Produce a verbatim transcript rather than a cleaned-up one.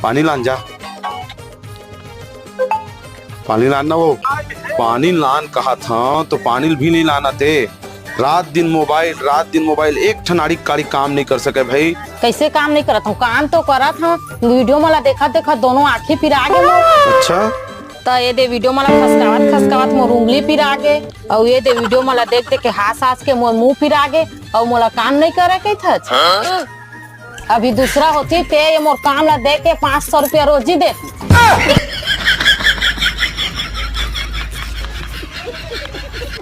पानी लान जा, पानी लान ना वो, पानी लान कहा था तो पानी भी नहीं लाना ते। रात दिन मोबाइल, रात दिन मोबाइल, एक ठन आड़ी काड़ी काम नहीं कर सके भाई। कैसे काम नहीं करत हूँ? काम तो करत हूँ, वीडियो मला देखत देखत दोनों आँखी पिरा गे मोर। अच्छा। त ये दे वीडियो मला खसकावत खसकावत मोर उंगली पिरा गे, अउ ये दे वीडियो मला देख देख के हंस हंस के मोर मुंह पिरा गे, अउ मोला काम नहीं करे के थच। अभी दूसरा होती ते ये मोर काम ला दे के पाँच सौ रुपया रोजी देती।